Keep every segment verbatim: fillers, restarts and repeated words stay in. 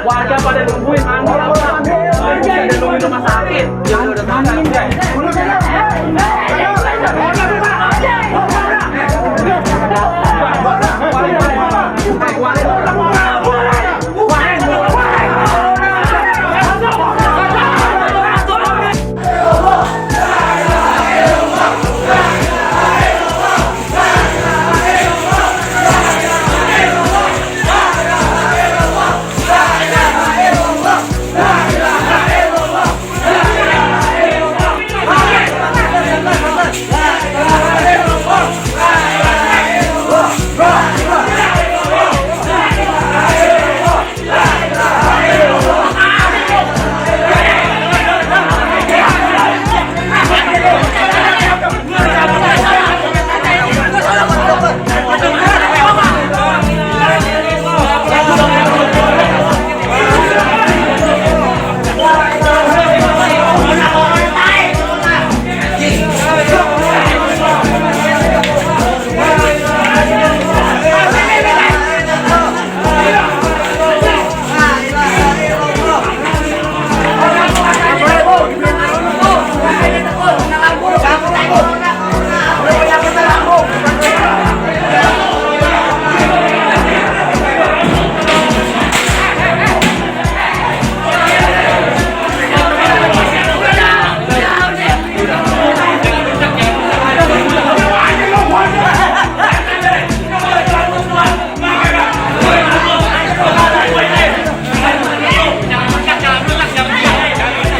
Warga pada nungguin mandi apa? Ada nungguin rumah sakit. Yang udah datang.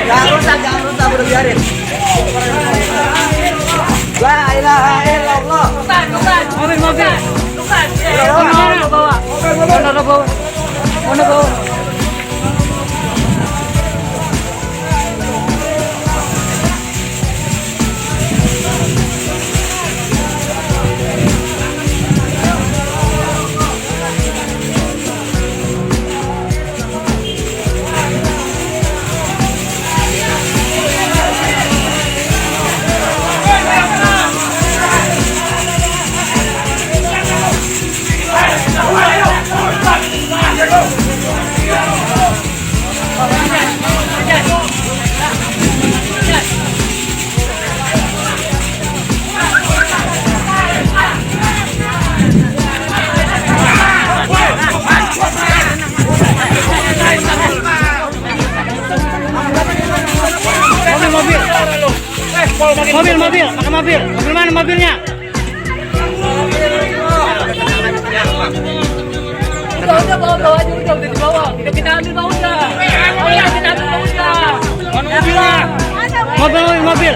Jangan rusak, jangan rusak, udah biarin. La ilaha illallah. Bukan, bukan. Mobil, mobil. Bukan, bukan. Mana, mana bawa? Mana bawa? Mana bawa? Mobil, mobil. Mobil, mobil, pakai mobil. Mobil mana mobilnya? Udah, udah, bawa, bawa aja, udah, udah dibawa. Udah kita ambil, Pak, udah. Ayo, udah kita ambil, Pak, udah. Mana mobilnya? Mobil, mobil, mobil.